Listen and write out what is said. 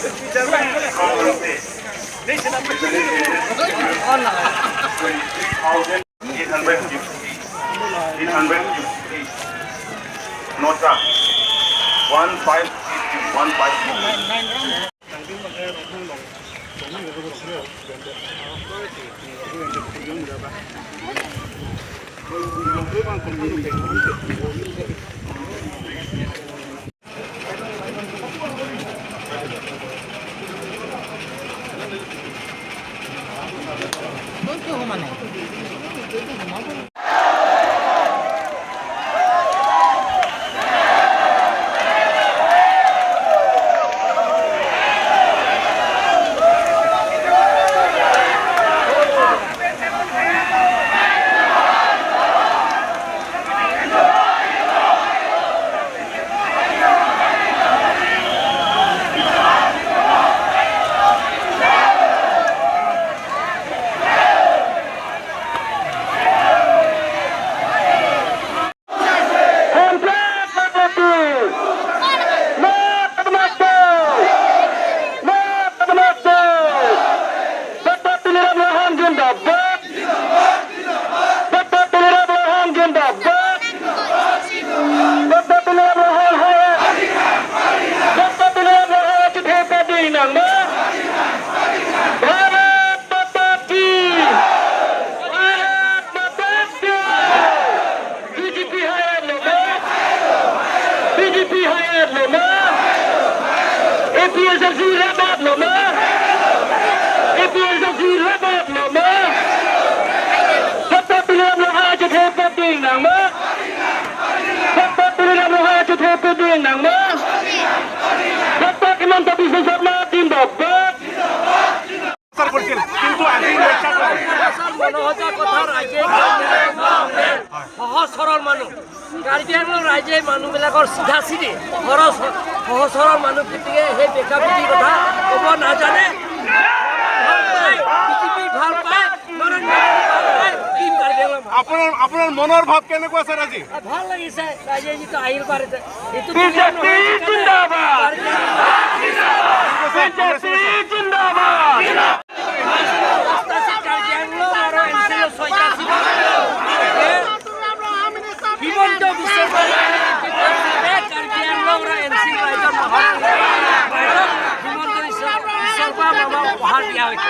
হৈছে 23,850, 850. Nota 1582, 1582. সোমা নাই। সোমাব। भारत माता की! भारत माता की! বিজেপি হায়ার লোমা! বিজেপি হায়ার লোমা! এপিএসএলসি রেবাদ লোমা! এপিএসএলসি রেবাদ লোমা! ডক্টৰ হিমন্ত বিশ্ব শৰ্মা জিন্দাবাদ! প্ৰচাৰ কৰিছিল, কিন্তু আজি মনোহজা কথা। ৰাইজে সহজ সৰল মানুহ, কাৰ্বি আংলং ৰাইজে মানুহবিলাকৰ চিধা চিধি সৰল সহজ সৰল মানুহ। গতিকে সেই বেকা বেকি কথা ক'ব নাজানে। ভাল পায় বিজেপি, ভাল পায় নৰেন্দ্ৰ মোদী, ভাল পায় টীম কাৰ্বি আংলং। আপোনাৰ মনৰ ভাৱ কেনেকুৱা ছাৰ আজি? ভাল লাগিছে, ৰাইজে যিটো আহিল পাৰিছে সেইটো। বিজেপি জিন্দাবাদ! বিজেপি জিন্দাবাদ! পাঁচটা চিট কাৰ্বি আংলং আৰু এন চি এল ছয়টা চিট। হিমন্ত বিশ্ব কাৰ্বি আংলং আৰু এন চি ৰাইজৰ মহান নায়ক হিমন্ত বিশ্ব শৰ্মা মামাক উপহাৰ দিয়া হৈছে।